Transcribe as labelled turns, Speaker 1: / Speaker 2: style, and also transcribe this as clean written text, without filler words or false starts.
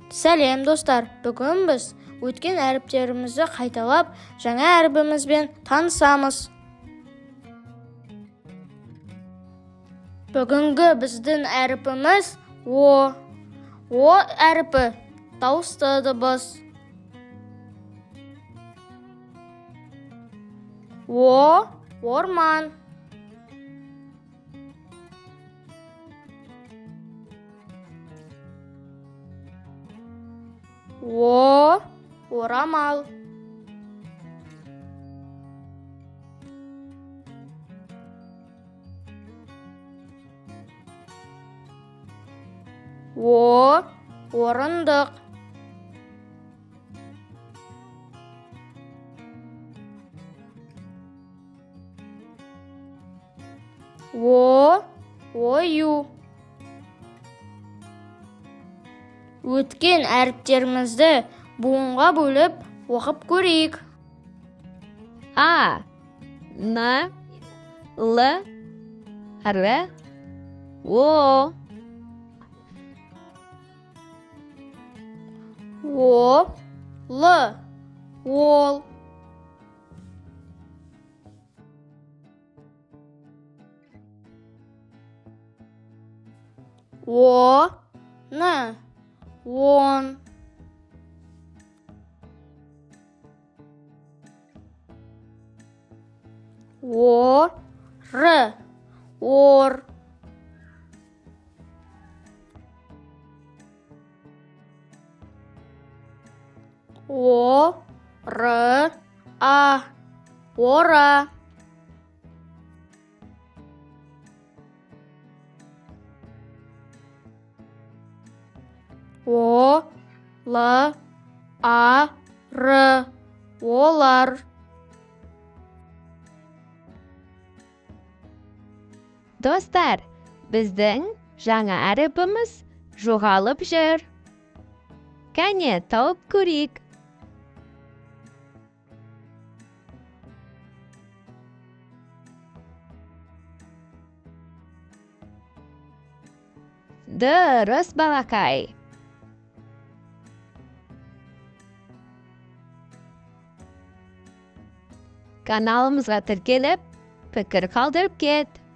Speaker 1: Сәлем, достар! Бүгін біз өткен әріптерімізді қайталап, жаңа әріпімізбен танысамыз. Бүгінгі біздің әріпіміз О. О әріпі дауысты дыбыс. О, орман. О, орамал. О, орындық. О, ою. Өткен әріптерімізді буынға бөліп оқып көрейік.
Speaker 2: А, Н, Л, Р, О.
Speaker 1: О, Л, ол. О, Н, он. О, Р, ор. О, Р, А, ора. О, Л, А, Р, олар.
Speaker 2: Достар, біздің жаңа әріпіміз жоғалып жүр. Кәне, тауып көрейік. Дұрыс, балақай. Каналымызға тіркеліп, пікір қалдырып кет.